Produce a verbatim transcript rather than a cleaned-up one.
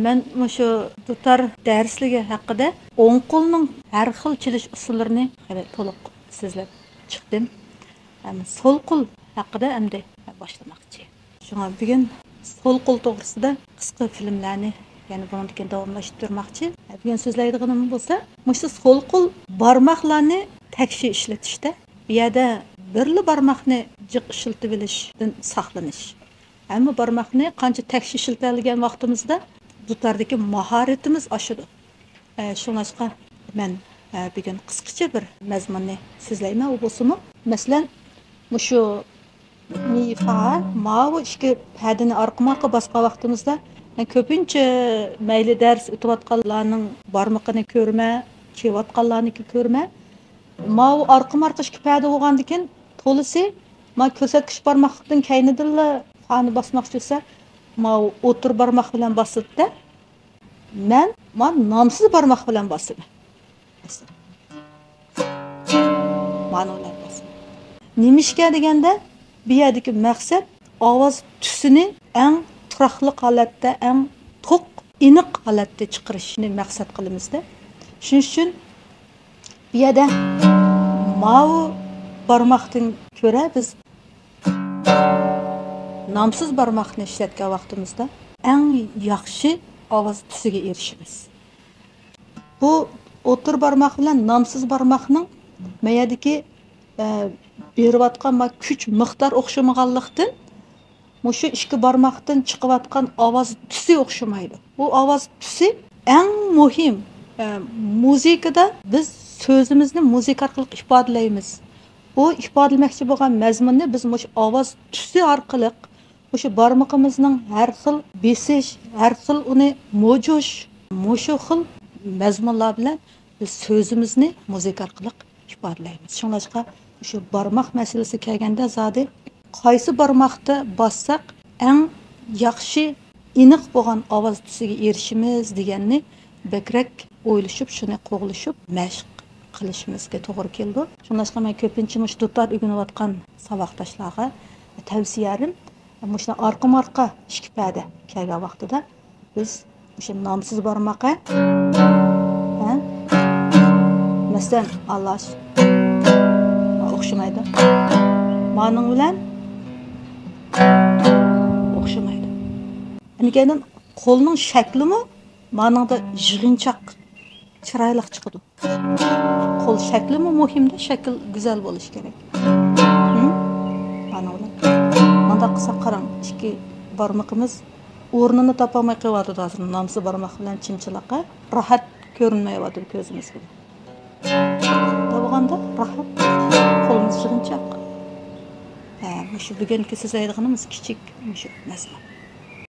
مەن مۇشۇ دۇتار دەرسلىكى ھەققىدە ئوڭ قولنىڭ ھەر خىل چېلىش ئۇسۇللىرىنى خېلى تولۇق سۆزلەپ چىقتىم. ھەم سول قول ھەققىدە ئەمدى باشلىماقچى. شۇڭا بۈگۈن سول قول توغرىسىدا قىسقا فىلىملەرنى يەنە بۇنىڭدىن كېيىن داۋاملاشتۇرماقچى. بۈگۈن سۆزلەيدىغىنىم بولسا، مۇشۇ سول قول بارماقلارنى تەكشى ئىشلىتىشتە، بۇ يەردە بىرلا بارماقنى جىق ئىشلىتىۋېلىشتىن ساقلىنىش. ھەممە بارماقنى قانچە تەكشى ئىشلىتەلىگەن ۋاقتىمىزدا دۇتاردىكى ماھارىتىمىز ئاشىدۇ. ئە، شۇڭلاشقا مەن، ئە، بۈگۈن قىسقىچە بىر مەزمۇننى سۆزلەيمەن. ئۇ بولسىمۇ، مەسىلەن، مۇشۇ مى، فا، ماۋۇ ئىككى پەدىنى ئارقىمۇ ئارقا باسقان ۋاقتىمىزدا، مەن كۆپىنچە مەيلى دەرس ئۆتۈۋاتقانلارنىڭ بارمىقىنى كۆرمە، چېلىۋاتقانلارنىڭكى كۆرمە. ماۋۇ ئارقىمۇ ئارقا ئىككى پەدە بولغاندىكىن، تولىسى ما كۆرسەتكۈچ بارماقتىن كەينىدىنلا فانى باسماقچى بولسا، ماۋۇ ئوتتۇرا بارماق بىلەن باسىدىدە، مەن ما نامسىز بارماق بىلەن باسىمەن. مانۇ بىلەن باسىمەن. نېمىشقا دېگەندە، بۇ يەردىكى مەقسەت ئاۋاز تۈسىنى ئەڭ تۇراقلىق ھالەتتە، ئەڭ توق، ئېنىق ھالەتتە چىقىرىشنى مەقسەت قىلىمىزدە. شۇنىڭ ئۈچۈن بۇ يەردە ماۋۇ بارماقتىن كۆرە بىز نامسىز بارماقنى ئىشلەتكەن ۋاقتىمىزدا ئەڭ ياخشى ئاۋاز تۈسىگە ئېرىشىمىز. بۇ ئوتتۇرا بارماق بىلەن نامسىز بارماقنىڭ مەيەدىكى، ئە، بېرىۋاتقان ما كۈچ مىقدار ئوخشىمىغانلىقتىن، مۇشۇ ئىككى بارماقتىن چىقىۋاتقان ئاۋاز تۈسى ئوخشىمايدۇ. بۇ ئاۋاز تۈسى ئەڭ مۇھىم. ئە، مۇزىكىدا بىز سۆزىمىزنى مۇزىكا ئارقىلىق ئىپادىلەيمىز. بۇ ئىپادىلىمەكچى بولغان مەزمۇننى بىز مۇشۇ ئاۋاز تۈسى ئارقىلىق، مۇشۇ بارمىقىمىزنىڭ ھەر خىل بېسىش، ھەر خىل ئۇنى موجۇش، مۇشۇ خىل مەزمۇنلار بىلەن بىز سۆزىمىزنى مۇزىكا ئارقىلىق ئىپادىلەيمىز. شۇڭلاشقا مۇشۇ بارماق مەسىلىسىگە كەلگەندە، زادى قايسى بارماقتا باسساق ئەڭ ياخشى، ئېنىق بولغان ئاۋاز تۈسىگە ئېرىشىمىز دېگەننى بەكرەك ئويلىشىپ، شۇنى قوغلىشىپ مەشىق قىلىشىمىزغا توغرا كېلىدۇ. شۇڭلاشقا مەن كۆپىنچە مۇشۇ دۇتار ئۆگىنىۋاتقان ساۋاقداشلارغا تەۋسىيەم، مۇشۇ ئارقىمۇ ئارقا ئىككى پەدە كەلگەن ۋاقتىدا بىز مۇشۇ نامسىز بارماق، ھە؟ ھە؟ مەسىلەن، ئالاش. ئوخشىمايدۇ. مانىڭ بىلەن ئوخشىمايدۇ. ئەنە كەينىدىن قولنىڭ شەكلىمۇ مانىڭدا يىغىنچاق، چىرايلىق چىقىدۇ. قول شەكلىمۇ مۇھىمدە، شەكىل گۈزەل بولۇشى كېرەك. ھىم؟ مانا بۇلار. مۇنداق قىلساق قاراڭ، ئىككى بارمىقىمىز ئورنىنى تاپالماي قېلىۋاتىدۇ ھازىر. نامسىز بارماق بىلەن چىمچىلاققا راھەت كۆرۈنمەيۋاتىدۇ كۆزىمىزگە. تاۋىغاندا راھەت، قولىمىز يىغىنچاق. ھە، مۇشۇ بۈگۈنكى سۆزلەيدىغىنىمىز كىچىك مۇشۇ مەزمۇن.